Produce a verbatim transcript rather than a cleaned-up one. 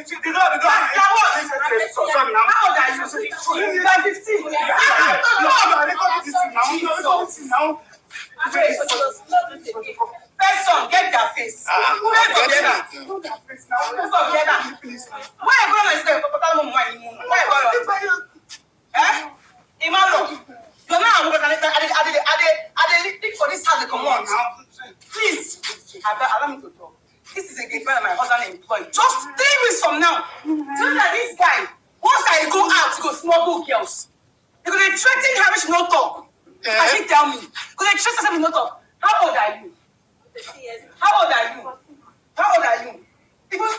Pastor, what? How old are you? You are fifteen. No, no, no, no, no. Person, get their face. Move from there now. Move from there now. Why you go like this? Why you go like this? Eh? Emmanuel, you're not a worker. I dey, I dey, I dey, I dey look for this house to come on. Please, abeg, allow me to talk. This is a girlfriend my husband employed. Just three weeks from now, tell that this guy, once I go out, he go smuggle girls. He go dey threaten her, she no talk. I think tell me. He go dey threaten her, she no talk. How old are you? How old are you? How old are you? He go